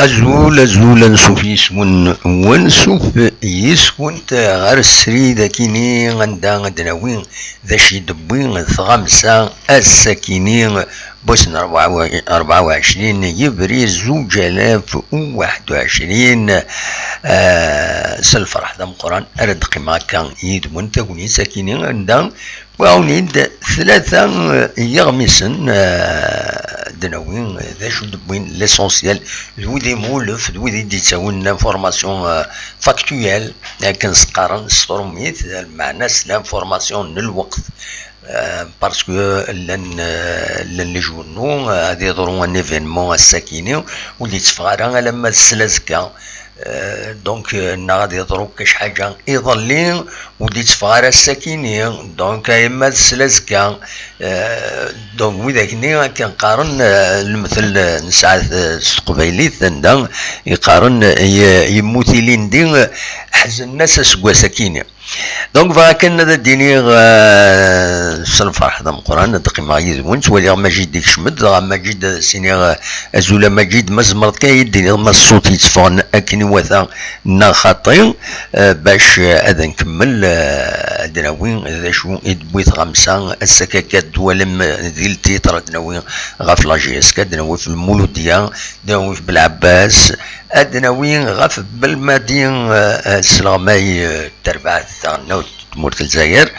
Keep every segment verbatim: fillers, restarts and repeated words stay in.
Azul, azul, ansuf yis-wen, ansuf yis-went ɣer srid akini anda ad d-nawi d acu i d-tewwi tɣamsa ass-akini n wass n rebɛa u ɛecrin yebrir zuǧ alaf u waḥed u ɛecrin. Ah, s lferḥ d ameqqran ara d-qqimeɣ akka yid-wen tagnit akini anda wwiɣ-awen-id tlata, eh, yiɣmisen, eh, ad d-nawi d acu d-wwin l'essentiel, d wid imulef, d wid i d-yettawin l'information, eh, factuelle, akken s-qqaren s trumit, lmeɛna s l'information n lweqt. Eh, parce que llan, eh, llan les journaux, eh, ad yeḍru un événement ass-akini, ur d-yetteffeɣ ara alamma d sla azekka. Eh, donc, eh, neɣ ad yeḍru kkac ḥaǧa iḍelli, ur d-yetteffeɣ ara ass-akini. Donc, ay ma d sla azekka. Eh, donc, widak-nni akken qqaren, eh, lemtel, eh, nesɛa-t, eh, s teqbaylit, anda i qqaren, eh, y-, yemmut ilindi, eh, ḥeznen-as aseggas-akini. Donc, bɣiɣ kan ad d-iniɣ, eh, s lferḥ d ameqqran, ad d-qqimeɣ yid-wen, ttwaliɣ Majid ikcem-d, dɣa Majid, eh, s-iniɣ, eh, azul a Majid, ma tzemreḍ kan ad yi-d-tiniḍ ma ṣṣut yetteffɣen akken iwata neɣ xaṭi, eh, bac, eh, ad nkemmel, eh, ad d-nawi d acu i d-tewwi tɣamsa, ass-a akka ad twalam, eh, di ltitr ad d-nawi ɣef la J S K, ad d-nawi f Lmuludya, ad d-nawi f Belɛebbas, ad d-nawi ɣef Belmadi, eh, eh, s leɣmay, eh, terbaɛt taɣelnawt tmurt n Lezzayer,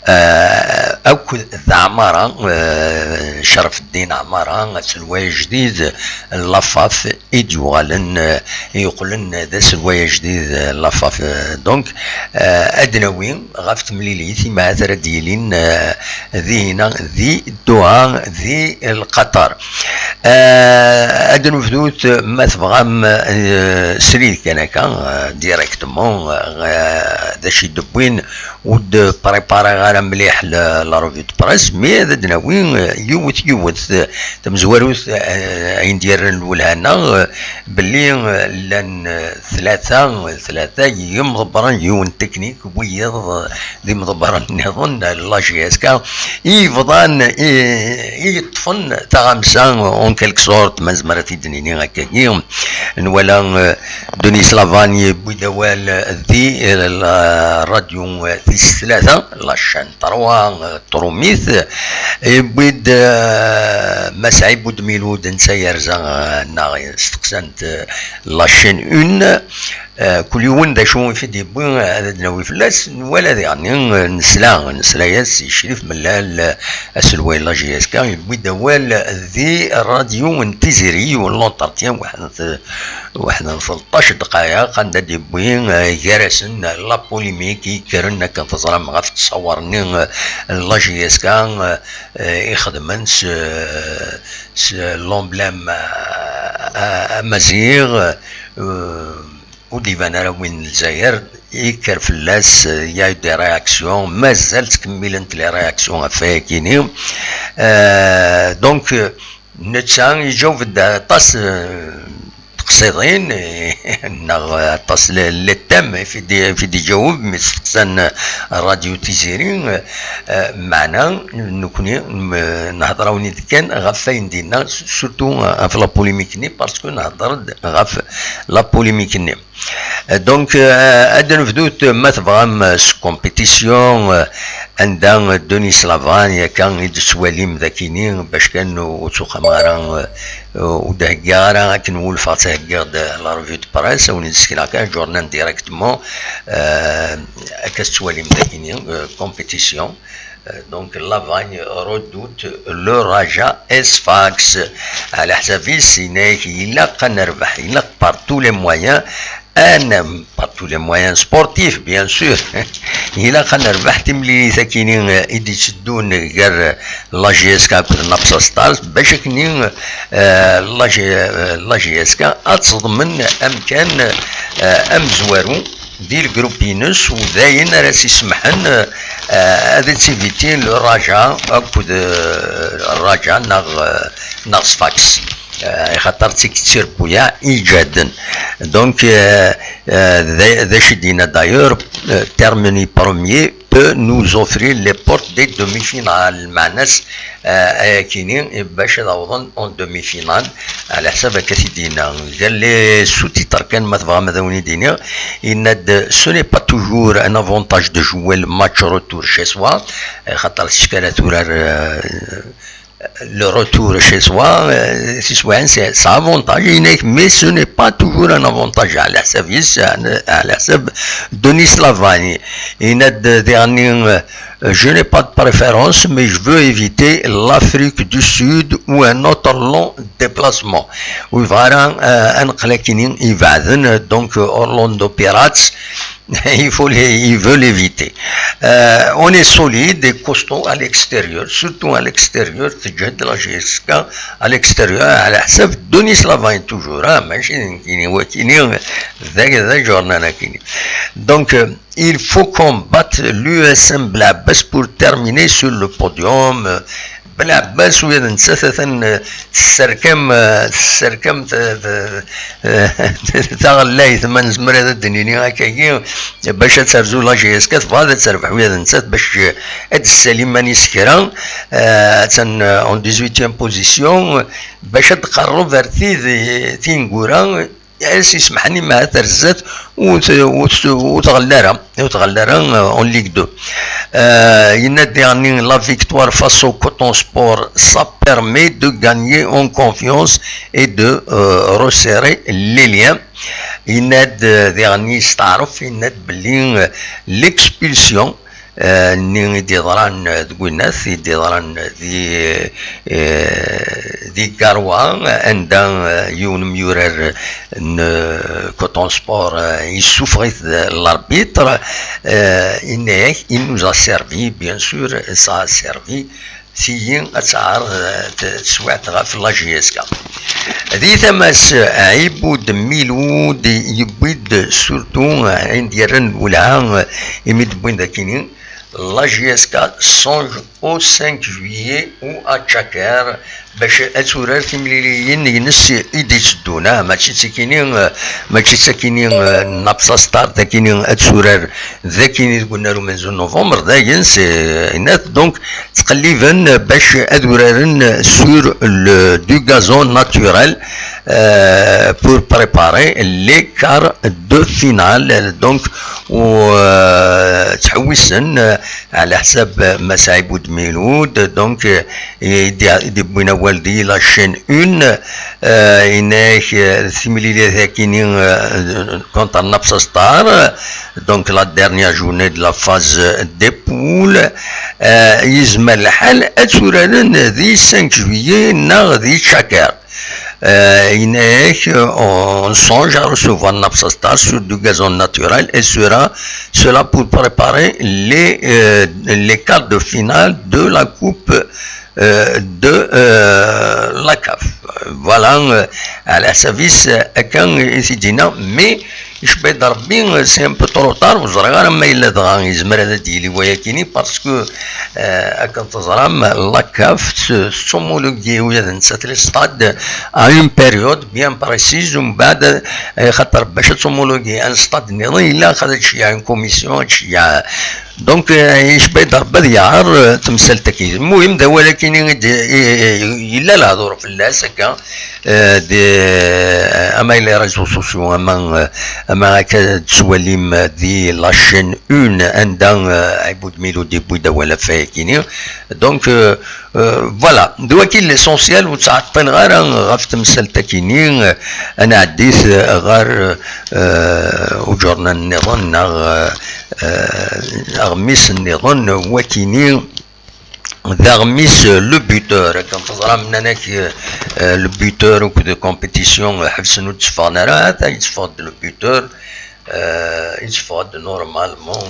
eh, akked d Ɛmara, eh, Cerfeddin Ɛmara, aselway ajdid n Lafaf i d-yuɣalen, eh, i yeqqlen d aselway ajdid n Lafaf. Eh, donc, eh, ad d-nawi ɣef temlilit, imahat ara d-yilin, eh, dihina, di Doha, di Lqaṭar. Eh, ad nebdut, ma tebɣam, eh, srid kan akka, eh, directement, eh, d acu i d-wwin ur d-prépariɣ ara mliḥ la, la revue de presse, mais ad d-nawi, eh, yiwet yiwet, eh, tamezwarut, eh, ayen d-yerran lwelha-nneɣ, eh, belli, eh, llan, eh, tlata, tlata yimḍebbren, yiwen teknik, wiyiḍ, eh, d imḍebbren nniḍen, eh, la J S K, i yebḍan, i, i yeṭṭfen taɣamsa, en quelque sorte, ma nezmer ad t-id-nini akkagi. Nwala, eh, Denis Lavane yewwi-d awal di, eh, la radio, eh, tis tlata, la chaîne trois, eh, trumit. Yewwi-d, eh, Mass Ɛibud Milud, netta yerza, eh, neɣ steqsan-t, eh, la chaîne un. Eh, kul yiwen d acu i t-id-yewwi, eh, ad d-nawi fell-as. Nwala diɣen, eh, nesla, nesla-yas i Crif Mellal, eh, aselway n la J S K, yewwi-d awal di radio n Tiziri, yiwen l'entretien, waḥed n t-, waḥed n tleṭṭac dqayeq, anda d-yewwi, eh, gar-asen la polémique i yekkren, akken teẓram, ɣef ttṣawar-nni, eh, n la J S K, eh, ixedmen s, s l'emblème, eh, amaziɣ, eh, ur d-iban ara win n Lezzayer, yekker fell-as, euh, il y a eu des réactions, mazal ttkemmilent les réactions ɣef wayagi-ni. Euh, donc, euh, netta iǧaweb-d aṭas, euh, teqsiḍin, neɣ aṭas le, le thème i fi d-, i fi d-iǧaweb mi steqsan Radio Tiziri, euh, meɛna nekni, m-, nehder-awen-id kan ɣef wayen d-yenna, surtout ɣef la polémique-nni, parce que nehder-d ɣef la polémique-nni. Donc, euh, ad nebdut, ma tebɣam, s compétition, euh, anda Denis Lavragne akka i d-tettwalim dakini, bac kan ur ttwaxxameɣ ara, euh, ur d-heggiɣ ara akken wulfeɣ ttaheggiɣ-d la revue de presse, ad wen-d-sekneɣ kan journal directement, euh, akka tettwalim dakini, euh, compétition. Euh, donc, Lavragne redoute le Raja Sfax. Ɛla ḥsab-is, yenna-yak, ilaq ad nerbeḥ, ilaq par tous les moyens, ad n-, par tous les moyens sportifs, bien sûr. Ilaq ad nerbeḥ timlilit akini, euh, i d-itteddun gar, euh, la J S K akked Napsa Stars, bac akni, euh, la J-, euh, la J S K ad teḍmen amkan, euh, amezwaru di lgrup-ines, u d ayen ara s-isemḥen, euh, ad tiviti le Raja akked, euh, Raja neɣ, euh, neɣ Sfax. Euh, axaṭer d tirbuyaɛ iǧehden. Donc, euh, euh, d, d acu i d-yenna d'ailleurs, euh, terminer premier peut nous offrir les portes des demi-finales. Meɛna-s, euh, ayakini, bac ad awḍen en demi-finale, ɛla ḥsab akka t-id-yenna. Gar les sous-titres kan, ma tebɣam ad awen-id-iniɣ, yenna-d, ce n'est pas toujours un avantage de jouer le match retour chez soi, xaṭer tiskara turar, euh, le retour chez soi, euh, c'est, c'est, c'est un avantage, yenna-yak, mais ce n'est pas toujours un avantage, ɛla ḥsab-is, ɛla ḥsab Denis Lavragne. Yenna-d, euh, dernier, euh, je n'ai pas de préférence, mais je veux éviter l'Afrique du Sud ou un autre long déplacement. Ur yebɣi ara, euh, ad neqqel akini ibeɛden, donc, euh, Orlando Pirates, il faut les, ils veulent éviter. Euh, on est solide et costaud à l'extérieur, surtout à l'extérieur, teǧhed la J S K à l'extérieur, ɛla ḥsab Denis Lavragne toujours, ah, mačči d nekkini, wakini, d, d ajournal akini. Donc, euh, il faut combattre l'U S M Blabès pour terminer sur le podium. Blabès, u yad nettat atan, euh, tesserkam, euh, tesserkam t-, t-, t-, taɣellayt, ma nezmer ad d-nini akkagi, bac ad terzu la J S K, tebɣa ad terbeḥ, u yad nettat bac, euh, ad tessali iman-is kra, euh, atan, euh, en dix-huitième position, bac ad tqerreb ar tid, tineggura, ad s-isemḥen i ma terza-t, ur t-, ur t-, ur tɣelli ara, ur tɣelli ara, euh, en Ligue deux. Euh, yenna-d diɣenni, la victoire face au Coton Sport, ça permet de gagner en confiance et de, euh, resserrer les liens. Yenna-d, euh, diɣenni yesteɛref, yenna-d belli, euh, l'expulsion euh, nni i d-yeḍran, euh, deg winnat, i d-yeḍran di, euh, di Garoua, anda, euh, yiwen umyurar n, euh, Coton Sport, euh, yessufeɣ-it l'arbitre, euh, yenna-yak, il nous a servi, bien sûr, ça a servi, tigi ad teɛreḍ, euh, t-, teswiɛt ɣef la J S K. Di tama-s, Ɛibud Milud yewwi-d surtout, euh, ayen d-yerran lwelha, euh, imi d-wwin dakini, la J S K songe au cinq juillet ou à Tchaker bac ad turar timliliyin-ines i d-itteddun, ah, mačči d tikini, eh, mačči d takini, eh, Napsa Star, takini ad turar dakini deg unnar umenzu n novembre, dayen, c'est net. Donc, ttqelliben bac ad uraren sur le, du gazon naturel, euh, pour préparer les quarts de finale. Donc, u, euh, ttḥewwisen, euh, ɛla ḥsab Mass Ɛibud Milud, donc, euh, i d-, i d-yewwin awal di la chaîne un, euh, yenna-yak, euh, timlilit-agi-nni, euh, contre Napsa Star, donc la dernière journée de la phase des poules, euh, yezmer lḥal ad turaren di cinq juillet neɣ di Tchaker. Euh, yenna-yak, euh, on songe à recevoir Napsa Star sur du gazon naturel et sera cela pour préparer les, euh, les quarts de finale de la Coupe, euh, de, euh, la CAF. Voilà, euh, ɛla ḥsab-is, euh, akka i t-id-yenna, mais Icebba-d Rebbi, c'est un peu trop tard, ur ẓriɣ ara ma yella dɣa yezmer ad d-yili wayakini, parce que, euh, akken teẓram, la caf tettumulugi ula d nettat les stades à une période bien précise, umbeɛd, euh, xaṭer bac ad tumulugi un stade nniḍen, yella ad tceyyeɛ une commission, ad tceyyeɛ Donc, euh, icebba-d Rebbi ad yeɛreḍ, euh, temsalt-agi. Lmuhim, d awal-agi i d-, i, i, yella lehdur fell-as akka, euh, di, euh, ama les réseaux sociaux, ama, euh, ama akka tettwalim, euh, di la chaîne un, anda, euh, Ɛibud Milud yewwi-d awal ɣef wayagi. Donc, euh, euh, voilà, d wagi l'essentiel, ur ttɛeṭṭileɣ ara ɣef temsalt-agi, euh, ad nɛeddi, euh, ɣer, euh, uǧernan nniḍen, neɣ, euh, euh, aɣmis nniḍen, wagini d aɣmis, euh, Le Buteur. Akken teẓram, nnan-ak, euh, euh, Le Buteur akked Compétition, euh, ḥebsen ur d-tteffɣen ara, ata yetteffeɣ-d Le Buteur, euh, yetteffeɣ-d normalement,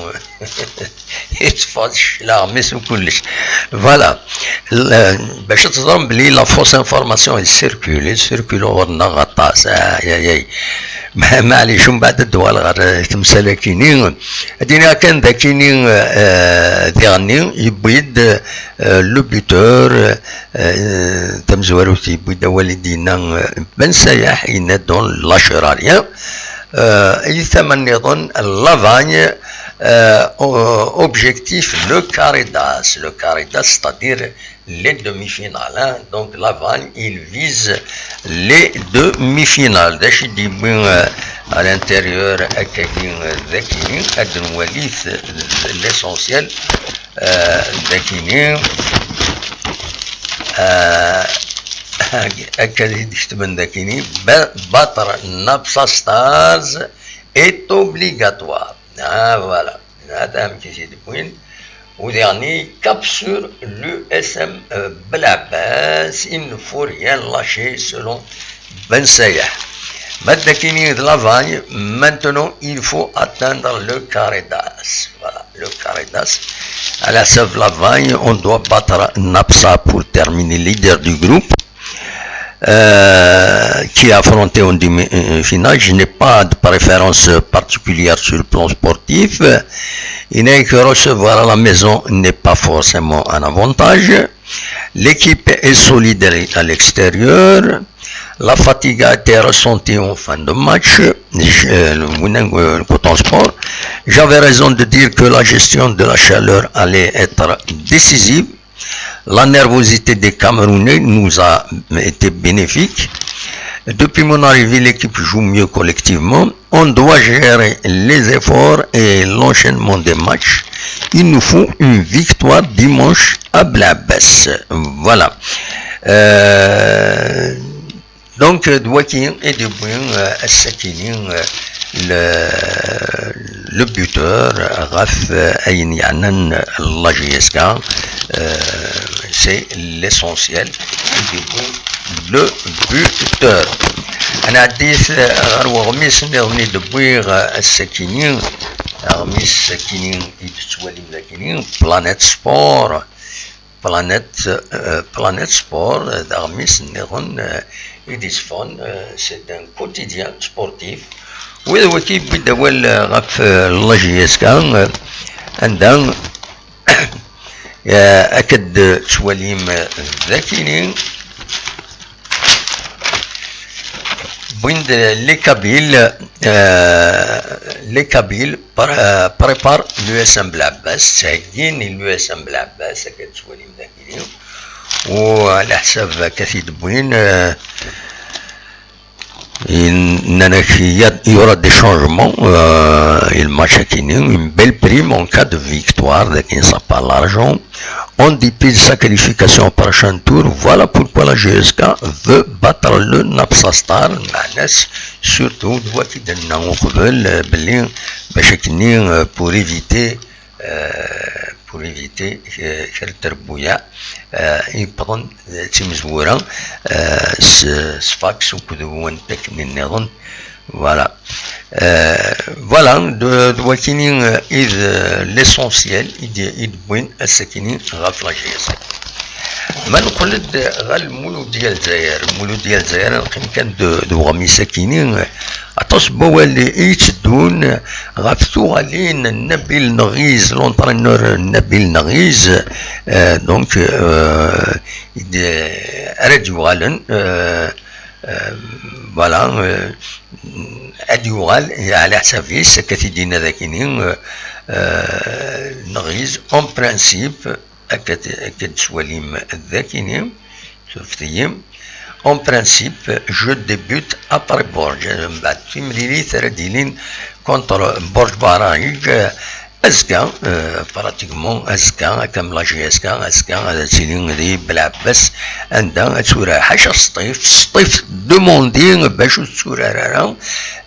yetteffeɣ-d cclaɣem-is u kullec. Voilà. L-, bac ad teẓrem belli la fausse information i circule, i circule ɣur-neɣ aṭas. Ay, ay, ay. Ma-, maɛlic, umbeɛd ad d-uɣaleɣ ɣer, eh, temsal-akini. Ad d-iniɣ kan d akini, eh, diɣenni, yewwi-d, eh, Le Buteur, eh, tamezwarut, yewwi-d awal i d-yenna, eh, Ben Sayaḥ, yenna-d on lâchera rien. Euh, i tama nniḍen, Lavagne, euh, o-, objectif, le carré d'as. Le carré d'as, c'est-à-dire les demi-finales, hein. Donc, Lavagne, il vise les demi-finales. D acu i d-yewwi, euh, à l'intérieur, akkagi, euh, d akini, ad nwali, euh, l'essentiel, euh, d akini, euh, akka i d-ketben d akini, ba-, battre Napsa Stars est obligatoire. Ah, voilà. Hada amek i t-id-wwin. U diɣenni, cap sur l'U S M, euh, Belɛebbas, il ne faut rien lâcher selon Ben Sayaḥ. Ma d akini d Lavagne, maintenant il faut atteindre le carré d'as. Voilà, le carré d'as. À la sauve Lavagne, on doit battre Napsa pour terminer leader du groupe, euh, qui est affronté en demi-finale. Je n'ai pas de préférence particulière sur le plan sportif. Il n'est que recevoir à la maison n'est pas forcément un avantage. L'équipe est solide à l'extérieur. La fatigue a été ressentie en fin de match. Je, euh, le, le Coton Sport. J'avais raison de dire que la gestion de la chaleur allait être décisive. La nervosité des Camerounais nous a été bénéfique. Depuis mon arrivée, l'équipe joue mieux collectivement. On doit gérer les efforts et l'enchaînement des matchs. Il nous faut une victoire dimanche à Belɛebbas. Voilà. Euh, Donc, euh, d wagi i d-yewwi, euh, ass-akini, euh, le, le buteur ɣef, euh, ayen yeɛnan la J S K, euh, c'est l'essentiel, i d-yewwi le buteur. Ad nɛeddi, euh, ɣer weɣmis nniḍen i d-wwiɣ, euh, ass-akini, aɣmis akini i d-tettwalim dagini, Planète Sport. Planète, euh, Planète Sport, euh, d aɣmis nniḍen, euh, i d-iṣefɣen, euh, c'est un quotidien sportif. Wid waki yewwi-d awal, euh, ɣef, euh, la J S K, euh, anda, euh, akka d-tettwalim, euh, dagini, Win de les Kabyles, euh, les Kabyles par-, euh, préparent l'U S M Belɛebbas, ttheggin l'U S M Belɛebbas, akka tettwalim dagini. U ɛla ḥsab akka t-id-wwin, euh, nnan-ak, il y a, il y aura des changements, euh, et le match akini, une belle prime en cas de victoire, dagini, ça pas l'argent. En dépit de sa qualification au prochain tour, voilà pourquoi la J S K veut battre le Napsa Star, meɛna-s, surtout, d wagi d-nenna uqbel, euh, belli, bac akkenni, euh, pour éviter, euh, pour éviter, euh, kra n trebbuyaɛ, euh, i yewwḍen, euh, d timezwura, euh, s, s Fax akked wantak-nni nniḍen, Voilà. Euh, voilà, d, d wakini, euh, i d, euh, l'essentiel, i d, i d-wwin ass-akini ɣef la J S K. Ma neqqel-d ɣer Lmuludya Lezzayer, Lmuludya Lezzayer, neqqim kan d, d uɣmis akini, euh, ad aṭas n wawal i yetteddun ɣef tuɣalin n Nabil Neghiz, l'entraîneur Nabil Neghiz, euh, donc, euh, i d-, ara d-yuɣalen, euh, euh, voilà, euh, ad yuɣal ɛla ḥsab-is, akka t-id-yenna dakini, euh, euh, Neghiz, en principe, akka d-, akka d-teswalim dakini, surfet-iyi. En principe, je débute après Bourges. Mbeɛd timlilit ara d-ilin contre Bourges Barrage, euh, azekka, euh, pratiquement azekka, akka mlajri azekka, azekka ad tili di Belɛebbas, anda ad turar ḥaca Sṭif, Sṭif demandé bac ur tetturar ara,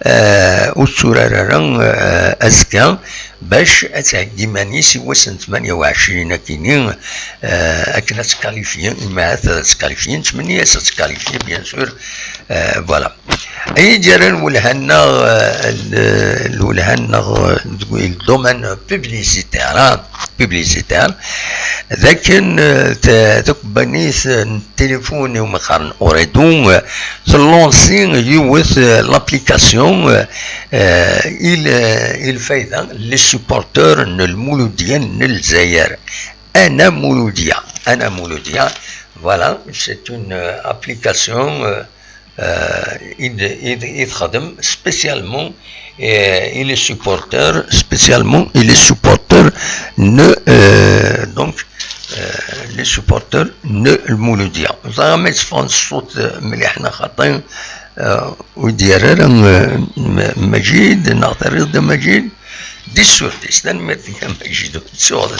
euh, ur tetturar ara, euh, azekka, bac ad theggi iman-is i wass n tmanya u ɛecrin akini, euh, akken ad tkalifyi, imi ahat ad tkalifyi, nettmenni-as ad tkalifyi, bien sûr, euh, voilà. Ay d-yerran lwelha-nneɣ, euh, l-, lwelha-nneɣ, euh, deg le domaine publicitaire, ah, publicitaire, d akken, euh, t-, takebbanit n tilifun iwumi qqaren Ooredoo, euh, tlansi yiwet, euh, l'application, euh, euh, i l-, i lfayda n les supporters n Lmuludya n Lezzayer. Ana Muludya, Ana Muludya, voilà, c'est une, euh, application, euh, euh, i d-, i d-, i txeddem spécialement, euh, i les supporters, spécialement i les supporters n, euh, donc, euh, les supporters n Lmuludya. Ẓriɣ ma yetteffeɣ ṣṣut, euh, mliḥ neɣ xaṭi, euh, ur d-yerri ara, euh, M-, Majid, neɣ terriḍ-d a Majid? Dix sur dix. Tanemmirt-ik a Majid, ur tettuɣ,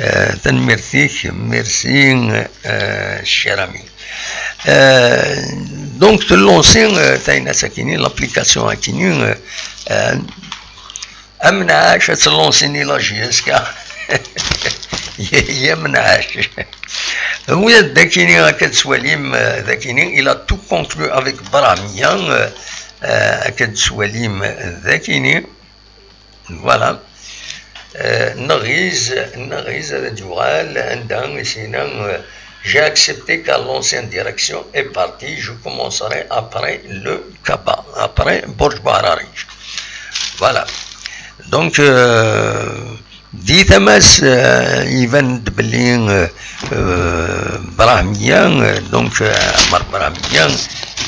euh, tanemmirt-ik, merci, euh, cher ami. Euh, donc, tlansi, euh, tayna-s akini, l'application akini, euh, euh, amenɛac ad tlansini la J S K. Ya amenɛac. Ula d dakini akka d-teswalim, euh, dakini, il a tout conclu avec Brahmiya, euh, euh, akka d-teswalim, euh, dakini. Voilà. Euh, Neghiz, Neghiz ad d-yuɣal anda i s-yenna, euh, j'ai accepté car l'ancienne direction est partie, je commencerai après le Kaba, après Bourges Barrage. Voilà. Donc, euh, di tama-s, euh, iban-d belli, euh, euh, Brahmiya, euh, donc, euh, Ɛmer Brahmiya,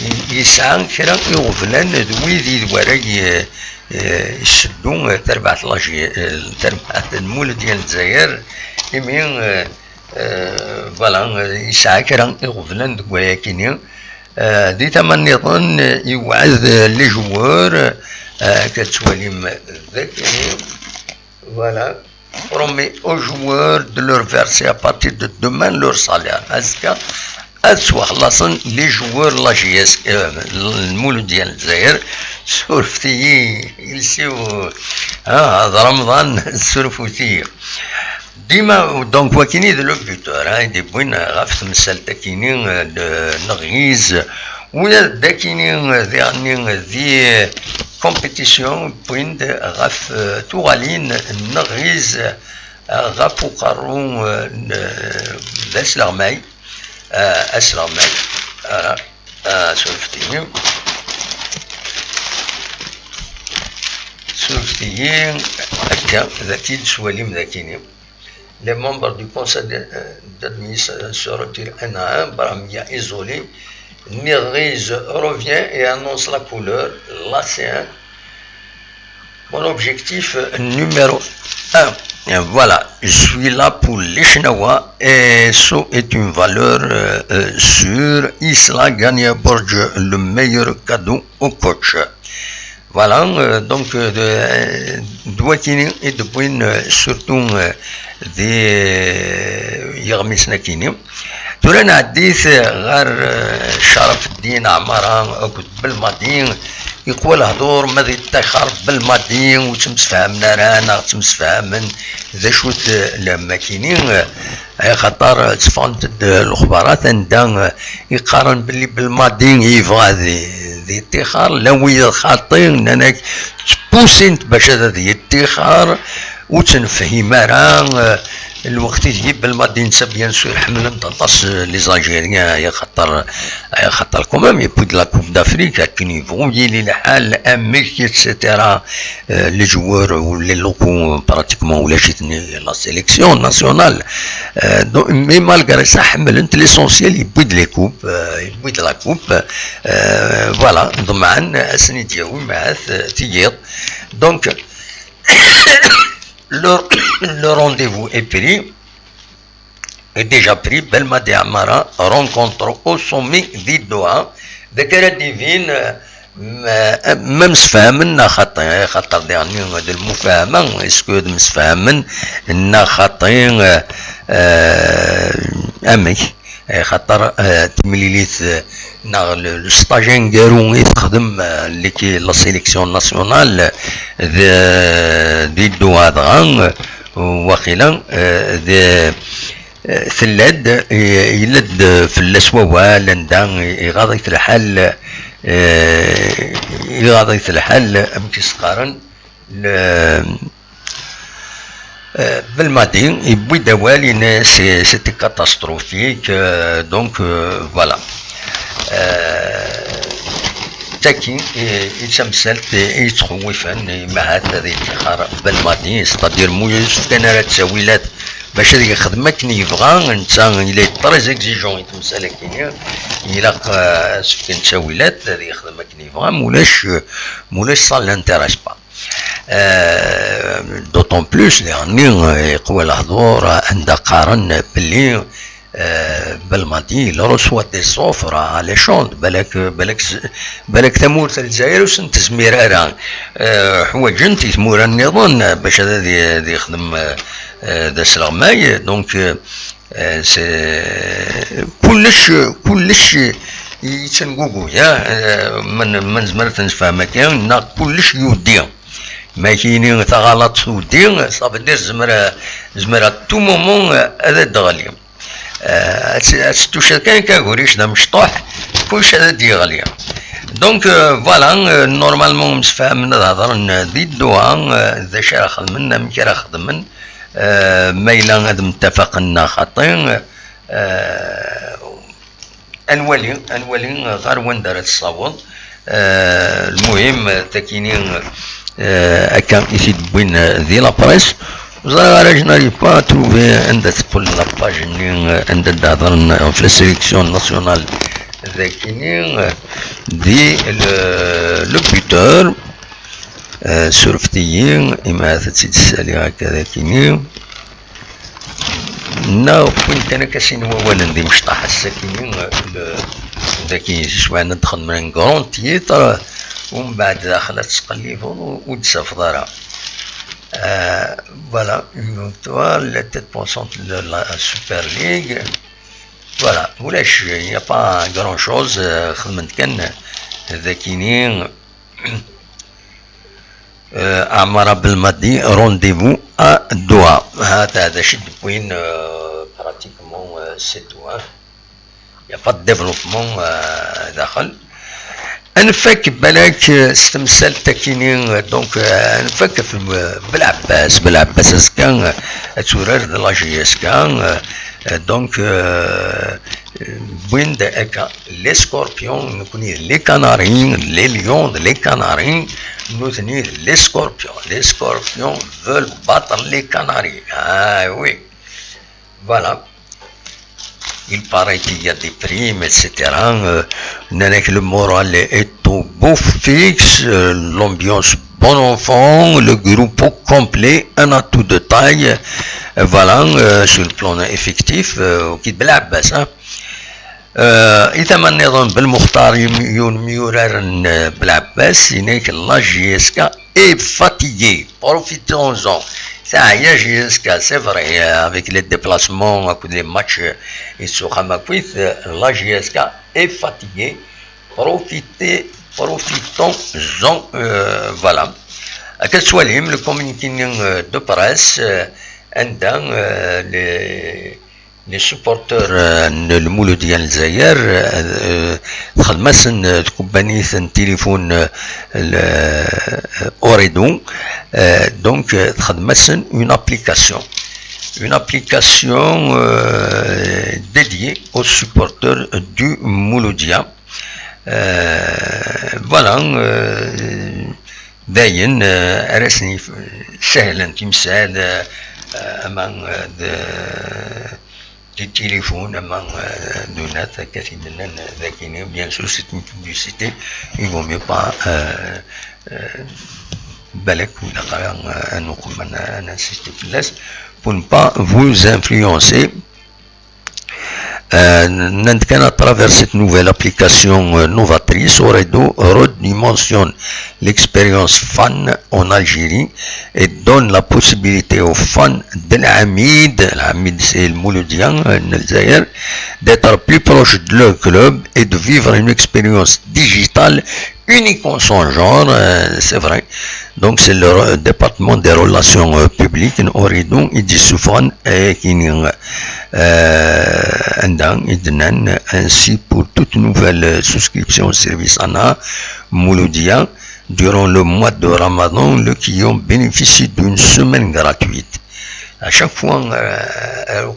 i-, yesɛa kra iɣeblan d wid i d wara i, euh, eh, iseddu, eh, tarbaɛt n Laji-, eh, tarbaɛt n Lmuludya n Lezzayer, imi, eh, eh, voilà, eh, yesɛa kra iɣeblan deg wayakini. Eh, di tama nniḍen, eh, yewɛed, eh, les joueurs, eh, akka tettwalim dagi. Voilà. Promet aux joueurs de leur verser à partir de demain leur salaire. Azekka, ad ttwaxlaṣen les joueurs n la J S K, euh, Lmuludya n Lezzayer, surfet-iyi, ilsiw, ah, d Remḍan, surfut-iyi. Dima, donc, wakini d le buteur, hein, i d-yewwin ɣef temsalt-akini, euh, de Neghiz, ula d akini, euh, diɣenni, euh, di compétition, wwin-d ɣef, euh, tuɣalin n Neghiz, euh, ɣef uqerru, euh, n, euh, d asleɣmay, euh, asleɣmay, ara, euh, surfet-iyi, surfet-iyi, akka, d akken tettwalim d akini. Les membres du conseil de, euh, d'administration se retirent un à un, Brahmiya isolé, Neghiz revient et annonce la couleur, la C un. Mon objectif, euh, numéro un, euh, voilà, je suis là pour les Chinawa et ça est une valeur, euh, euh, sûre. Isla gagne Bourges, le meilleur cadeau au coach. Voilà, euh, donc, euh, de, euh, d wakini i d-wwin, euh, surtout, euh, di, euh, yiɣmisen-akini. Tura nɛeddi-t ɣer, eh, Caraf Ddin Ɛmara akked Belmadi. Yeqwa lehdur ma di ṭṭixer Belmadi ur ttemsefhamen ara neɣ ttemsefhamen, d acu-t, eh, lehmm-akini, eh, axaṭer tteffɣent-d lexbarat anda, eh, i qqaren belli Belmadi yebɣa di, di ṭṭixer, llan wiyaḍ xaṭi, nnan-ak ttpusin-t bac ad, ad yeṭṭixer, ur tt-nefhim ara, eh, Lweqt i tgib Belmadi netta, bien sûr, ḥemmlen-t aṭas, euh, les Algériens, axaṭer, axaṭer quand même, yewwi-d la Coupe d'Afrique, akken yebɣu yili lḥal, amek, et cetera. Euh, les joueurs ou les locaux, euh, pratiquement, ulac-iten, la sélection nationale. Euh, donc, mais malgré ça, ḥemmlen-t, l'essentiel, yewwi-d les coupes, euh, yewwi-d la coupe. Euh, voilà, ḍemɛen ad sen-id-yawi, ma, euh, tigiḍ. Donc, le, le rendez-vous est pris, est déjà pris. Belmadi Amara rencontre au sommet di Doha. D acu ara d-ibin, euh, ma, ma msefhamen neɣ xaṭi, xaṭer diɣen d lmufahama, est-ce que d msefhamen neɣ xaṭi, euh, euh, amek? Xaṭer, euh, timlilit, euh, neɣ le, le stage aneggaru i texdem, euh, l'équi-, la sélection nationale, euh, de, di Doha dɣa, euh, waqila, euh, de, euh, tella-d, euh, yella-d fell-as wawal, anda i, iɣaḍ-it lḥal, euh, iɣaḍ-it lḥal, amek i s-qqaren, le, Euh, Belmadi yewwi-d awal, yenna-yas, c'est, c'était catastrophique, euh, donc, euh, voilà. Euh, tagi i, i d tamsalt i yettxewwifen, i mahat ad yettixer Belmadi, c'est-à-dire mu yessefk kan ara ttawilat bac ad yexdem akken yebɣa, netta il est très exigeant i temsal-agi, ilaq, euh, ad s-fken ttawilat ad yexdem akken yebɣa, mulac, mulac ça l'intéresse pas. Euh, d'autant plus, les années, euh, yeqwa lehdur, euh, anda qqaren belli, euh, Belmadi, il reçoit des offres à l'échange. Balak, balak, balak tamurt n Lezzayer ur sen-tezmir ara. Euh, ḥwaǧen-t i tmura nniḍen, euh, bac ad, ad yexdem, euh, euh, d asleɣmay. Donc, euh, euh, c'est, kullec, kullec yettenguguy, hein. Euh, ma n-, ma nezmer ad t-nessefhem akka, neɣ kullec yuddi. Ma ak-yini taɣalaṭ tewdi, ça veut dire zemer, zemer à tout moment ad d-teɣli. Euh, ad t-, ad tettucad kan akka aguric d amecṭuḥ, kullec ad d-yeɣli. Donc, euh, voilà, euh, normalement msefhamen ad hedren di Doha, euh, d acu ara xedmen, amek ara xedmen, euh, ma yella ad mtafaqen neɣ xaṭi, euh, ad nwali, ad nwali ɣer wanda ara tessaweḍ. Euh, lmuhim, takini, euh, akka i t-id-wwin, euh, di la presse. Ur ẓriɣ ara, je n'arrive pas à trouver anda teqqel la page-nni, euh, anda d-hedren ɣef la sélection nationale dakini, euh, di le, le buteur. Euh, surfet-iyi, imi ad tt-id-ssaliɣ akka dakini. Neɣ wwin kan akka sin wawalen d imecṭaḥ ass-akini, le, daki, swan ad xedmen un grand titre, umbeɛd daxel ad tettqellibeḍ ur, ur d-tafeḍ ara. Euh, voilà, une victoire, la tête pensante de la Super League. Voilà, ulac, il n'y a pas grand chose, euh, xedmen-t kan dakini. Euh, Amara Belmadi, rendez-vous à Doha. Hata d acu d-wwin, euh, pratiquement, euh, c'est tout, hein. Il n'y a pas de développement, euh, daxel. Ad nfak balak, euh, s temsalt akini, euh, donc, euh, ad nfak f, euh, Belɛebbas, Belɛebbas azekka, euh, ad turar d la J S K, euh, euh, donc, euh, euh, wwin-d akka. Les Scorpions, nekkni d les Canaries, les Lions d les Canaries, nutni d les Scorpions. Les Scorpions veulent battre les Canaries. Ah oui. Voilà. Il paraît qu'il y a des primes, et cetera. Euh, nnan-ak, le moral est au beau fixe, euh, l'ambiance bon enfant, le groupe au complet, un atout de taille. Euh, voilà, euh, sur le plan effectif, euh, qui Belɛebbas, hein. Euh, i tama nniḍen, Belmuxtar, yum-, yiwen myurar n, euh, Belɛebbas, yenna-k la J S K est fatiguée. Profitons-en. Ça y est, J S K, c'est vrai, euh, avec les déplacements, avec les matchs, euh, et sur Hamakouith, euh, la J S K est fatiguée. Profitez, profitons-en, euh, voilà. Akka tettwalim, le communiqué, euh, de presse, euh, anda, euh, les, les supporters, euh, n Lmuludya n Lezzayer, euh, euh, txedm-asen, euh, tkebbanit n tilifun, euh, le, euh, Ooredoo, euh, donc, euh, txedm-asen une application. une application euh, dédiée aux supporters du Mouloudia. Euh, voilà, euh, dayen, euh, ara sen-yessahlen timsal, euh, ama, euh, d, di tilifun, ama, euh, d unat, akka t-id-nnan dagi, bien sûr, c'est une publicité, il vaut mieux pas, euh, euh, balak, ur ilaq ara, euh, ad nuqem, ad, ad ninsisti fell-as, pour ne pas vous influencer. Euh, nnan-d kan, à travers cette nouvelle application euh, novatrice, Oredo redimensionne l'expérience fan en Algérie et donne la possibilité aux fans de l'Amid, l'Amid c'est le Mouloudia, euh, d'être plus proche de leur club et de vivre une expérience digitale unique en son genre, euh, c'est vrai. Donc c'est le re- département des relations euh, publiques, Oredo, i d-yessufɣen ayagi-nni, euh, anda i d-nnan, ainsi pour toute nouvelle souscription au service Ana Mouloudia durant le mois de Ramadan, le client bénéficie d'une semaine gratuite. À chaque fois, euh, euh,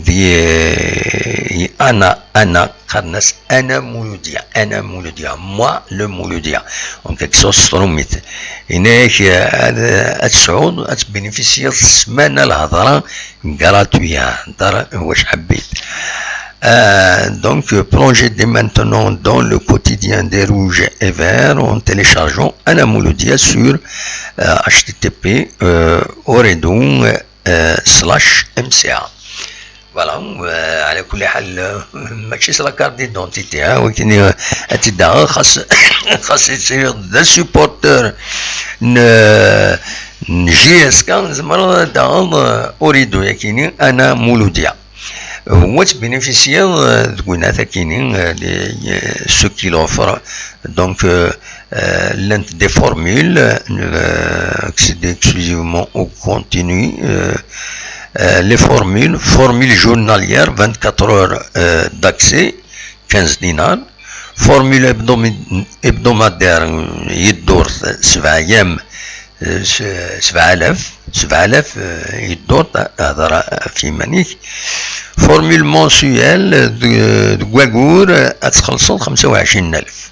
euh, Ana, Ana, Carnas, Ana Mouloudia, Ana Mouloudia, moi le Mouloudia. En quelque sorte, c'est trop vite. Et donc, euh, euh, euh, euh, bénéficier de semaine à la gratuit, hein, dar, wesh habit. Euh, donc, euh, plongez dès maintenant dans le quotidien des rouges et verts en téléchargeant Ana Mouloudia sur euh, H T T P euh, Oredo euh, slash M C A. Voilà, euh, على كل حال, euh, ماشي s la carte d'identité, hein, ولكن, euh, ad tt-id-aɣeɣ, xas, xas ad tiliḍ d supporter n, n J S K, tzemreḍ ad d-taɣeḍ, euh, Oredo, yakini, Ana Mouloudia. Wa tettbinifisyiḍ, euh, deg winat akini, euh, les, euh, ceux qui l'offrent. Donc, euh, euh, llant des formules, euh, accéder exclusivement au continu, euh, euh, les formules, formule journalière, vingt-quatre heures euh, d'accès, quinze dinars, formule hebdom- hebdomadaire, euh, yeddur sebɛa ayyam, euh, s- sebɛa alaf, sebɛa alaf, euh, yeddur, hḍeṛ ɣef yiman-ik. Formule mensuelle, euh, de, de wayyur, euh, ad txellṣeḍ xemsa u ɛecrin alaf.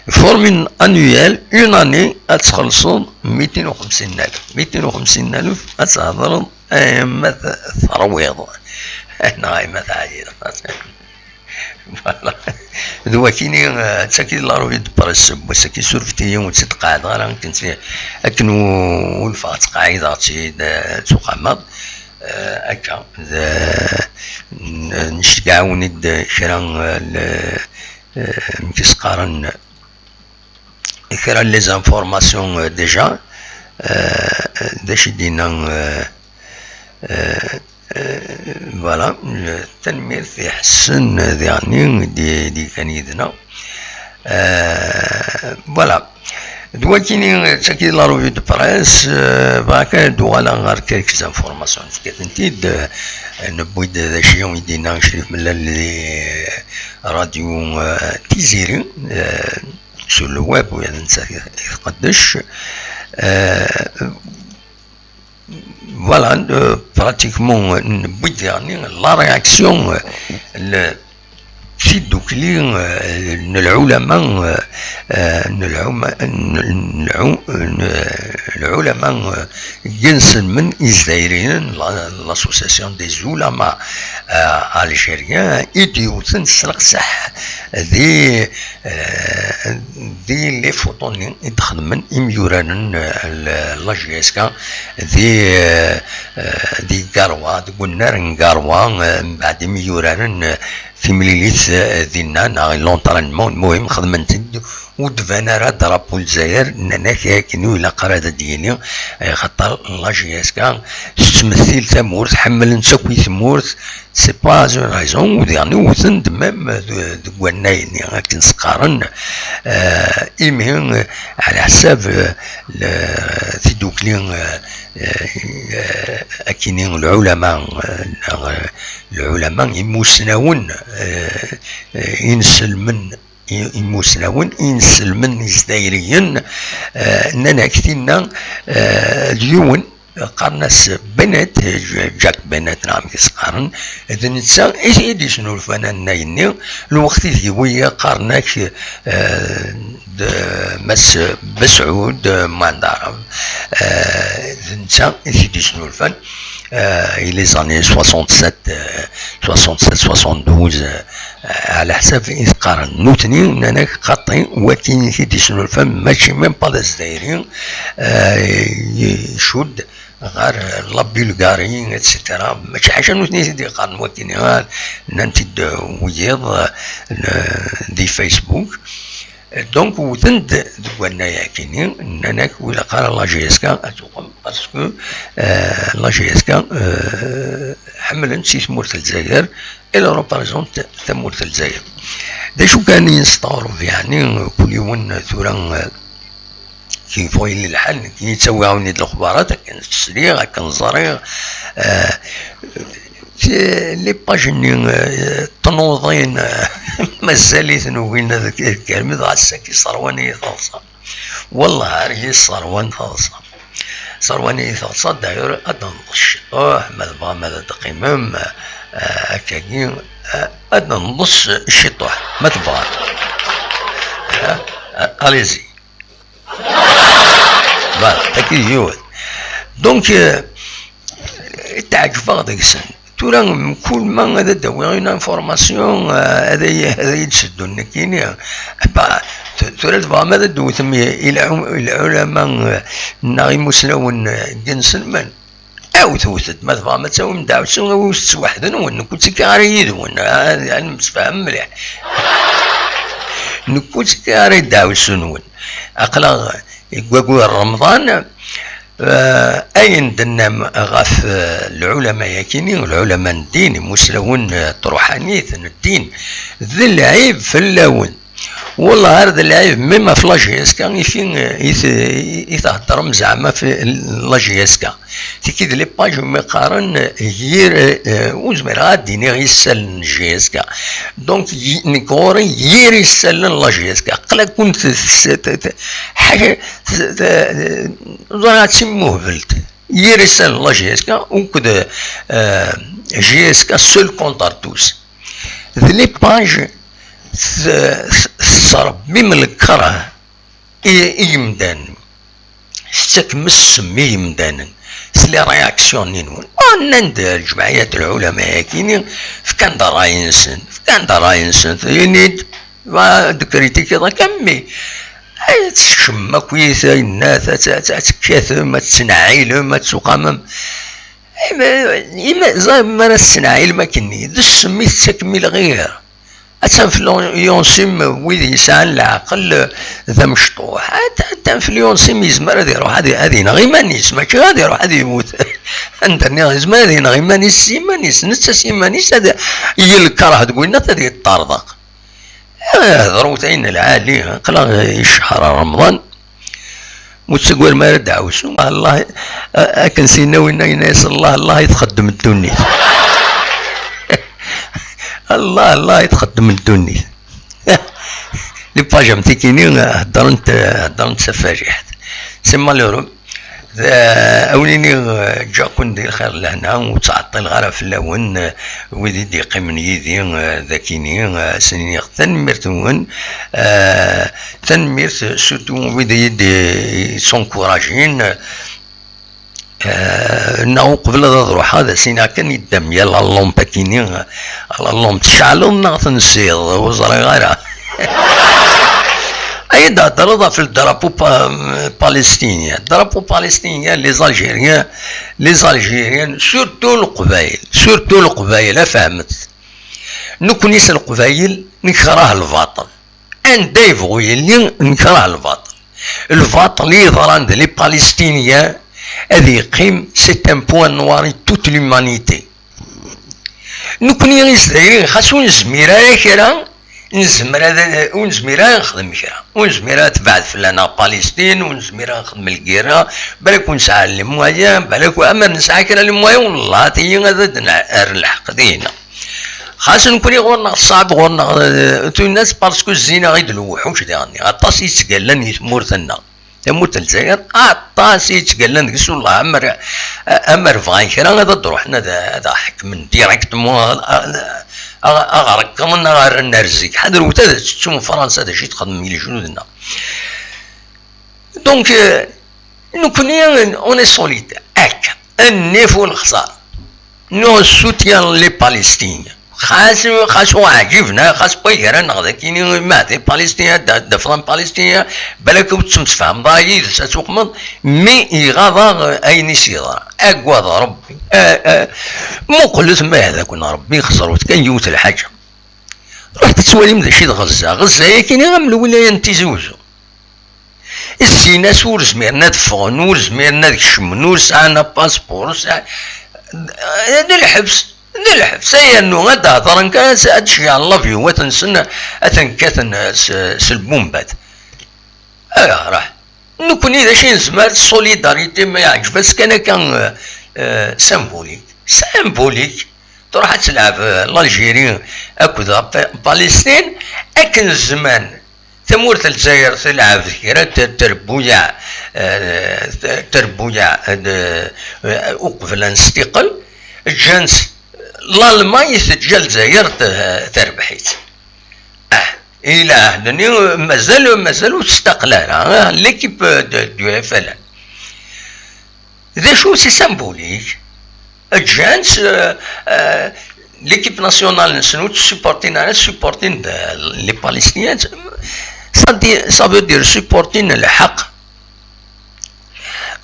Formule annuelle, une année, ad txellṣeḍ mitin u xemsin alaf. Mitin u xemsin alaf, ad thḍeṛ ayen ma terwiḍ. Neɣ ayen ma teɛyiḍ. Voilà. D wakini, euh, d tagi d la revue de presse n wass-agi, surfet-iyi, ur tt-id-qeɛɛdeɣ ara, akken tt-, akken u-, ur neffeɣ ttqeɛɛideɣ-tt-id, euh, d tuqama. Euh, akka, d, n-, nceggeɛ-awen-id kra, euh, le-, euh, amek i s-qqaren, kra n les informations, euh, déjà, euh, d acu i d-yenna, euh, euh, euh, voilà, euh, tanemmirt i Ḥsen, euh, diɣen, i d-, i d-yekkan yid-neɣ. Euh, voilà. D wakini, d tagi la revue de presse, euh, bɣiɣ kan ad d-uɣaleɣ ɣer quelques informations, nefka-tent-id, euh, newwi-d d acu i d-yenna Crif Mellal di radio, euh, Tiziri, euh, sur le web, u netta i tqeddec. Euh, voilà, euh, pratiquement, euh, newwi-d diɣen la réaction, euh, le, tidukli, euh, n lɛulama, euh, euh, n lɛuma-, n, n lɛu-, n, lɛulama, euh, n yinselmen izzayriyen, la, l'association des oulémas, euh, algériens, i d-yewten s leqseḥ di, euh, di les photos-nni i d-xedmen imyuraren, euh, n la J S K di, euh, euh, di Garoua, deg unnar n Garoua, euh, mbeɛd imi yuraren, euh, timlilit, euh, dinna, neɣ l'entraînement, lmuhim, xedmen-t-id, ur d-ban ara drapeau n Lezzayer, nnan-ak akken ur ilaq ara ad d-yili, euh, xaṭer la J S K tettmettil tamurt, ḥemmlen-tt akk i tmurt, c'est pas une raison, u diɣen wten-d même de, deg wannay-nni, akken s-qqaren, euh, imi, euh, ɛla ḥsab, euh, le, tidukli, euh, euh, euh, akini lɛulama, euh, neɣ, euh, lɛulama imusnawen, euh, euh, inselmen, i-, imusnawen, inselmen izdayriyen, euh, nnan-ak tinna, euh, d yiwen, qqaren-as Bennett, Jack Bennett neɣ amek i s-qqaren, d netta i t-id-yesnulfan annay-nni, lweqt i d-yewwi qqaren-ak, eh, d Mass Besɛud Mandarab, eh, d netta i t-id-yesnulfan, eh, i les années soixante-sept, eh, soixante-sept, soixante-douze, eh, ɛla ḥsab i t-qqaren. Nutni nnan-ak xaṭi, wakin i t-id-yesnulfan mačči même pas d azdayri, eh, icudd ɣer la Bulgarie, et cetera. Mačči ḥaca nutni i t-id-yeqqaren wakin, ah, nnan-t-id wiyiḍ, eh, di Facebook. Donc, wten-d deg wannay-akini, nnan-ak, ur ilaq ara la J S K ad tuɣem, parce que, euh, la J S K, euh, ḥemmlen si tmurt n Lezzayer, et la représentent tamurt n Lezzayer. D acu kan yesṭerḍeb, yeɛni, kul yiwen tura, euh, kif yebɣu yili lḥal, nekk yettawi-awen-id lexbarat, akken sliɣ, akken ẓriɣ, euh, Ti-, les pages-nni, eh, tnuḍin, eh, mazal-iten ugin ad k-, kkren, dɣa ass-agi sserwan-iyi taḍsa. Wellah, ar yi-sserwan taḍsa. Sserwan-iyi taḍsa, d'ailleurs, ad d-nḍes ciṭuḥ, ma tebɣam ad d-teqqimem, eh, akkagi, eh, ad d-nḍes ciṭuḥ, ma tebɣam. Eh, eh, allez-y. Voilà, tagi d yiwet. Donc, euh, tɛeǧbeɣ deg-sen. Tura, mkul ma ad d-awiɣ une information, euh, ad ay-, ad ay-d-seddun nekkini. Bah, tu-, tura tebɣam ad d-tewtem i, i lɛu-, i lɛulama, euh, neɣ imuslawen, euh, n yinselmen. Awet, wet-d, ma tebɣam ad tawim ddeɛwessu, awit-tt weḥd-nwen, nekk ur ttekkiɣ ara yid-wen, ad, ad nemsefham mliḥ. Nekk ur ttekkiɣ ara i ddeɛwessu-nwen. Aql-aɣ deg wagu n Remḍan, eh, ayen d-tennam ɣef, eh, lɛulama-yakini, lɛulama n ddin, imuslawen, eh, n truḥanit n ddin, d lɛib fell-awen. Wallah, ar d lɛib, même ɣef la J S K i fi-, i t-, i theddrem zeɛma f la J S K. Tiki d les pages umi qqaren yir, eh, ur zmireɣ ad d-iniɣ isallen n J S K. Donc, yi-, nekk ɣur-i yir isallen n la J S K. Aql-aken t-, t-, t-, t-, ḥaca, t-, t-, ẓriɣ ad timmuhbelt. Yir isallen n la J S K, uked, eh, J S K seul contre tous. D les pages t-, t-, tesrebbim lkerh i, i yimdanen. Tettakem ssem i yimdanen s les réactions-nni-nwen. Ah, nnan-d lǧemɛiyat lɛulama-yakini, fkan-d ṛṛay-nsen, fkan-d ṛṛay-nsen, ini-d, ma d-kritikiḍ akka, mmi, ay, ad teččem akk yit, ay nnat, ad, ad, ad tekkatem, ad tettneɛilem, ad tuqamem. Ima, ima, ẓer, mi ara tettneɛilem akkenni, d ssem i tettakem i lɣir. Attan flyonsim wid yesɛan leɛqel, eh, d amecṭuḥ. At-, attan flyonsim yezmer ad iruḥ ad, ad ineɣ iman-is, mačči ad iruḥ ad iwet. Anda nniɣ yezmer ad ineɣ iman-is s iman-is, netta s iman-is ad yil lkerh deg winnat ad yeṭṭerḍeq. Eh, hḍeṛ wet ayen lɛali, aql-aɣ i ccehr Remḍan. Ur ttaggadem ara ddeɛwessu. Allah, a-, akken s-yenna winna, yenna-yas Allah, Allah i txeddem ddunit. Allah, Allah i txeddem ddunit. Les pages am tikini, heddrent, heddrent s tafariḥt. C'est malheureux. D-, a wen-iniɣ, ǧǧiɣ-ken di lxir d lehna, ur ttɛeṭṭileɣ ara fell-awen, wid i d-yeqqimen yid-i, d akini, a sen-iniɣ tanemmirt-nwen, eh, tanemmirt, surtout wid i yi-d-, yettsenkurajin, eh, neɣ uqbel ad, ad ruḥeɣ, ad as-iniɣ kan yeddam ya la lampe akini, la lampe tceɛleḍ neɣ tensiḍ, ur ẓriɣ ara. Ay d-theddreḍ ɣef le drapeau pa-, palestinien. Drapeau palestinien, les Algériens, les Algériens, surtout Leqbayel, surtout Leqbayel, a fehmet. Nekkni s Leqbayel, nekreh lbaṭel. Anda yebɣu yili, nekreh lbaṭel. Lbaṭel i yeḍran d les Palestiniens, ad yeqqim, c'est un point noir i toute l'humanité. Nekkni Izzayriyen, xas ur nezmir ara kra, nezmer ad, ur nezmir ara nexdem kra. Ur nezmir ara tebɛed fell-aneɣ Palestine, ur nezmir ara nexdem lgirra, balak ur nesɛi les moyens, balak, ama nesɛa kra les moyens, wellah, tigi ad d-nerr lḥeqq dinna. Xas nekkni ɣur-neɣ ṣṣɛeb, ɣur-neɣ, eh, tuynas, parce que zzin-aɣ-id lewḥuc diɣenni. Aṭas i yettgallan di tmurt-nneɣ. Tamurt n Lezzayer, aṭas i yettgallan deg-s, wellah, amer, amer bɣan kra ad d-ruḥen ad, ad ḥekmen directement, ad, ad, ad ɣ-rekḍen, ad ɣ-rren ar zik. Ḥadret ad tettum Fransa d acu i txeddem i lejdud-nneɣ. Donc, euh, nekkni, on est solide. Akka, nnif u lexsar. Nous soutenons les Palestiniens. Xas, xas ur ɛǧiben, xas waygar-aneɣ d akini, ma d Palestiniens, d, d Palestiniens, balak ur tettemsefhameḍ ara yid-s, ad tuqmeḍ, mi iɣaḍ-aɣ ayen i s-yeḍra. Agad Rebbi. A, a, muqlet ma yehda-ken Rebbi, xeṣrut kan yiwet lḥaǧa. Ruḥet ad twalim d acu i d Ɣezza. Ɣezza-yagi am lwilaya n Tizi Uzzu. Syin-as ur zmiren ad ffɣen, ur zmiren ad kecmen, ur sɛan apaspuṛ, ur sɛan, d lḥebs, d lḥebs. Ay rnu ad d-hedṛen kan, ad, ad d-ceyyɛen lavyuwat-nsen, ad ten-kkaten s, s lbumbat. Ayɣer? Nekkni d acu i nezmer, solidarité, ma yeɛǧeb-as kan akka, euh, euh, symbolique. Symbolique. Truḥ ad telɛeb, euh, l'Algérie akked Pa-, Palestine, akken zzman tamurt n Lezzayer telɛeb kra n t-, trebbuyaɛ, euh, t-, trebbuyaɛ, euh, uqbel ad nestiqel, ǧǧan-tt Lalman, teǧǧa Lezzayer t-, terbeḥ-itt. Ah, i lɛehd-nni mazal, mazal ur testaqel ara, ah, l'équipe de, du F L N. D acu, c'est symbolique. Ǧǧan-tt, euh, euh, l'équipe nationale-nsen ur tt-supportin ara, supportin, euh, les Palestiniens. Ça dit, ça veut dire supportin lḥeqq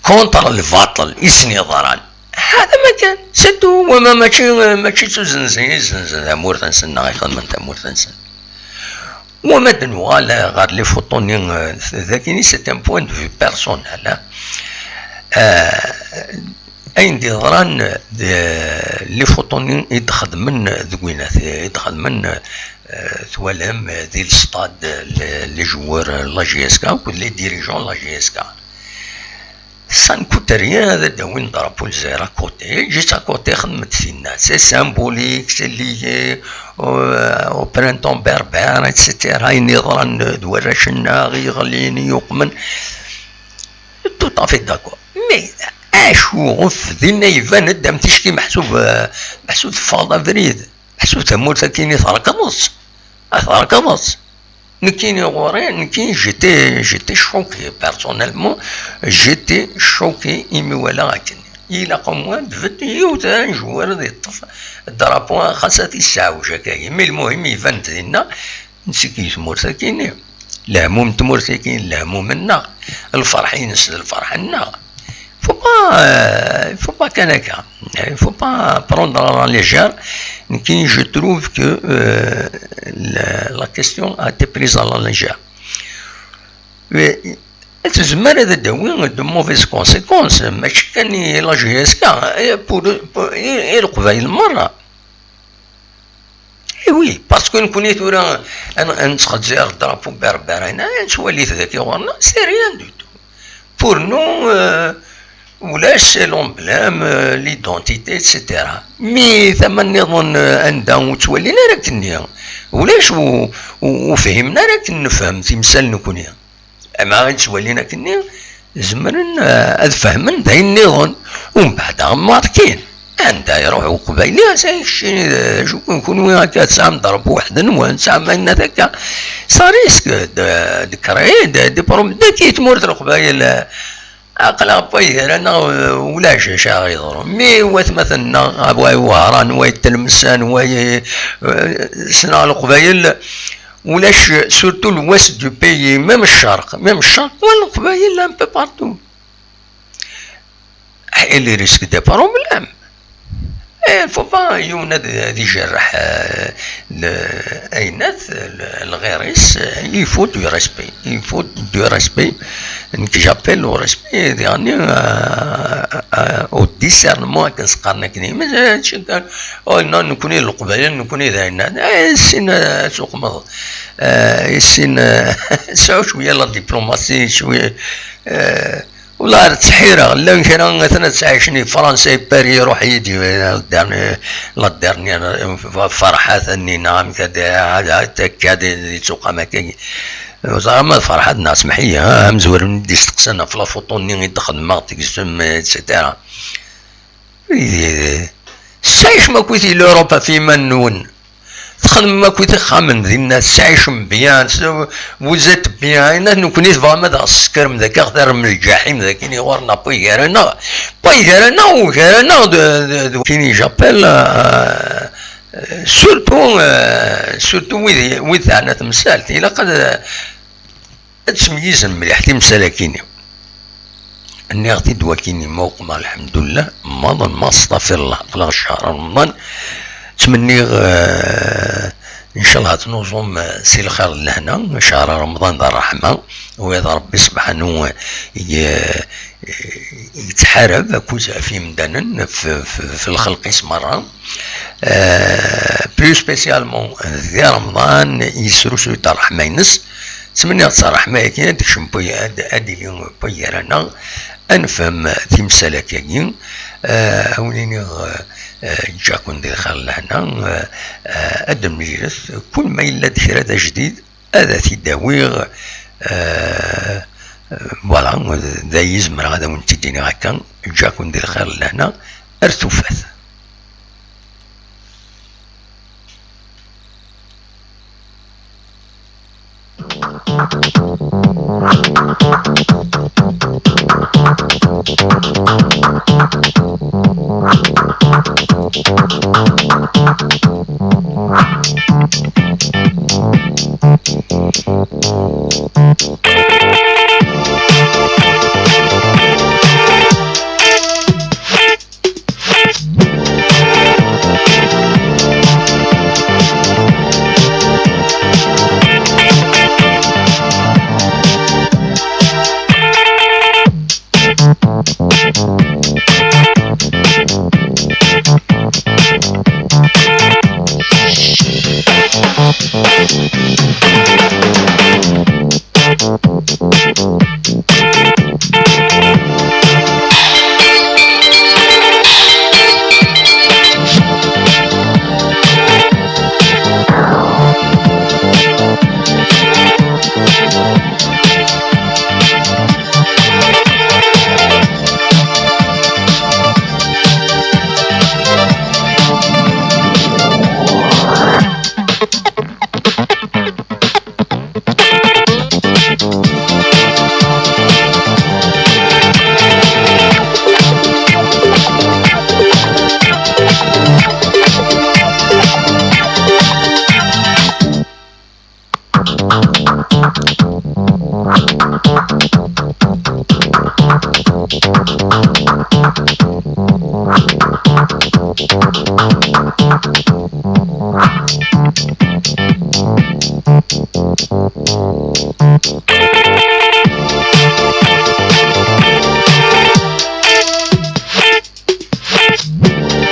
contre lbaṭel i sen-yeḍran. Hada ma kan, c'est tout. Wama mačči, mačči d tuzenzi i zzenzen tamurt-nsen neɣ ixedmen tamurt-nsen. Wama d-nuɣal ɣer les photos-nni, euh, dagini, c'est un point de vue personnel, hein. Euh, ayen d-yeḍran d les photos-nni i d-xedmen deg winat, i d-xedmen, euh, twalam, euh, di le stade, euh, les, les joueurs, euh, la J S K akked les dirigeants la J S K. Ça ne coûte rien ad d-awin drapeau Lezzayer à côté. Ǧǧet à côté, xedmet tinna. C'est symbolique, c'est lié au, au printemps berbère, et cetera. Ayen yeḍran d warrac-nneɣ, yeɣlin, yuqmen. Tout à fait d'accord. Mais acu ɣef dinna iban-d am ticki meḥsub, euh, meḥsub teffɣeḍ abrid. Meḥsub tamurt akkin i trekḍeḍ. A trekḍeḍ. Nekkini ɣur-i, nekkini j'étais, j'étais choqué, personnellement, j'étais choqué imi walaɣ akken. Ilaq au moins d-bet yiwet un joueur ad yeṭṭef drapeau, xas ad t-isseɛwej akkagi. Mais lmuhim iban-d dinna, netta i tmurt akkin. Lehmum n tmurt akkin, lehmum-nneɣ. Lferḥ-ines d lferḥ-nneɣ. Faut pas, euh, faut pas kan akka. Il faut pas prendre à la légère. Nekkini, je trouve que, euh, la, la question a été prise à la légère. Mais tezmer ad d-tawi de mauvaises conséquences, mačči kan i la J S K, eh, pour, pour, i, i Leqbayel merra. Eh oui, parce que nekkni tura ad, ad nettxezzir drapeau berbère, ad nettwali-t dagi ɣur-neɣ, c'est rien du tout. Pour nous, euh, ulac, c'est l'emblème, euh, l'identité, et cetera. Mi tama nniḍen, euh, anda ur ttwalin ara akkenni, ulac u-, u-, ur fhimen ara akken nefhem timsal nekkni. Ama ad ttwalin akkenni, zemren, eh, ad fehmen d ayen nniḍen. Umbeɛd, aɣemmaḍ kan. Anda iruḥ uqbayli, asa keččini, d acu, kunwi akka tesɛam ḍreb weḥd-nwen, tesɛam ayennat akka. Ça risque de, de créer des, des problèmes. Dagi tmurt n Leqbayel, eh, aql-aɣ waygar-aneɣ, eh, ulac acu ara yeḍrun. Mi watmaten-nneɣ, wa i Wehran, wa i Tlemsan, wa i, eh, ssneɣ Leqbayel, ulac, surtout l'ouest du pays, même Ccerq, même Ccerq, wa Leqbayel un peu partout. Il risque des problèmes. Il faut pas yiwen ad, ad ijerreḥ, euh, le, ayennat, le, lɣir-is, il faut du respect, il faut du respect. Nekk, j'appelle au respect, يعني, euh, euh, au discernement, akken s-qqaren akken, mais, euh, oh non, nekkni d Leqbayel, nekkni d ayennat. Eh, sin, euh, tuqmeḍ. Eh, sin, euh, sɛu cwiya la diplomatie, cwiya, euh, والله ttḥireɣ, llan kra atan ad ttɛicen i Fransa, i Paris, iruḥ-iyi-d la dernière, la dernière, Ferḥat, Nina, amek ad, ad, ad, akka ad, ad ittuqam akka. Ẓer ma d Ferḥat neɣ Semḥiya, ah, amezwaru-nni d-isteqsan ɣef la photo-nni i d-xedmeɣ, tegzem, et cetera. Tesɛicem akk di l'Europe ɣef yiman-nwen. Txedmem akk ixxamen dinna, tesɛicem bien, vous êtes bien. Ayen nekkni tebɣam ad aɣ-tessekkrem daki, aɣ-terrem lǧaḥim daki, ɣur-neɣ pway gar-aneɣ, pway gar-aneɣ, ugar-aneɣ d, d, d, kini j'appelle, euh, surtout, euh, surtout wid, wid teɛna temsalt, ilaq ad, ad tmeyyizem mliḥ timsal-akini. Nniɣ-t-id wakini ma uqmeɣ, lḥemdullah, maḍen ma astaɣfirullah, aql-aɣ ccher Remḍan. Ttmenniɣ, eh, ncallah ad tnuẓum, eh, si lxir d lehna, ccher Remḍan d ṛṛeḥma, u ad Ṛebbi subḥanu, eh, i, eh, yettḥarab akkuz ɣef yimdanen f, f, f lxelq-is merra. Eh, plus spécialement di Remḍan, yesrusu-d ṛṛeḥma-ines. Ttmenniɣ-tt ṛṛeḥma-yagi ad d-tekcem pwi-, ad, ad d-tili pway gar-aneɣ, ad nefhem timsal-agi. Eh, a wen-iniɣ, eh, ǧǧiɣ-ken di lxir d lehna, eh, eh, ad d-nemlilet, kul ma yella-d kra d ajdid, ad t-id-awiɣ, eh, voilà, d ayen i zemreɣ ad awen-tt-id-iniɣ akka, ǧǧiɣ-ken di lxir d lehna, ar tufat.